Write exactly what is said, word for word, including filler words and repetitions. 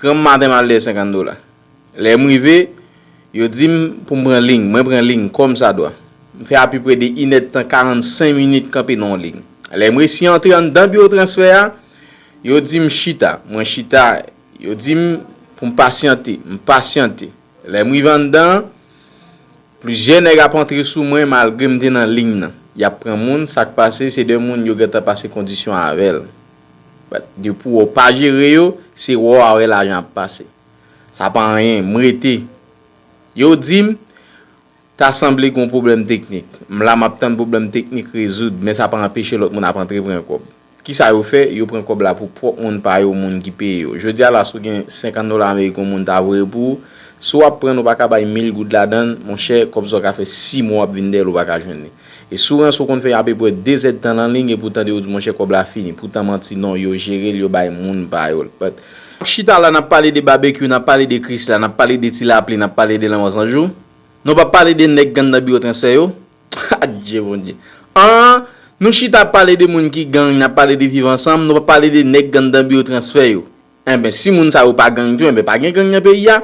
Granm maten m al dèyè senkant dola. Lè m rive, yo di m pou m pran liy. Mwen pran liy kòmsadwa. M fè apeprè de inèdtan, karannsenk minit kanpe nan yon liy. Lè m resi antre anndan biwo transfè a, yo di m chita. Mwen chita, yo di m pou m pasyante. M pasyante. Lè m rive anndan, plizyè nèg ap antre sou mwen malgre m te nan liy nan. Y ap pran moun, sa k pase, se de moun yo gentan pase kondisyon avè l. But depi w pa jere yo, se wè w a wè lajan ap pase. Sa pa anyen, m rete. Yo di m, ta sanble gen yon pwoblèm teknik. M la m ap tann pwoblèm teknik rezoud, men sa pa anpeche lòt moun ap antre pran kòb. Kisa yo fè? Yo pran kòb la pou pwòp moun pa yo, moun ki peye yo. Jodi a la, si w gen senkant dola ameriken yon moun ta voye pou ou, si w ap pran, ou pa ka bay mil goud ladan l, monchè, kòb sa w ka fè sis mwa w ap vin dèyè l, ou pa ka jwenn li. E si w ranse, w konn fè apeprè de zèdtan nan liy, epi w tande yo di, monchè, kòb la fini. Poutan manti, non, yo jere l, yo bay moun pa yo l. But, n ap chita la, n ap pale de babekyou, n ap pale de Krisla, n ap pale de ti lapli, n ap pale de lanmò zanjou. Nou p ap pale de nèg k anndan biwo transfè yo? Adje Bondye. An, nou chita ap pale de moun ki gang, n ap pale de viv ansanm, nou p ap pale de nèg k anndan biwo transfè yo. Enben, si moun sa yo pa gang tou, enben, pa gen gang nan peyi a.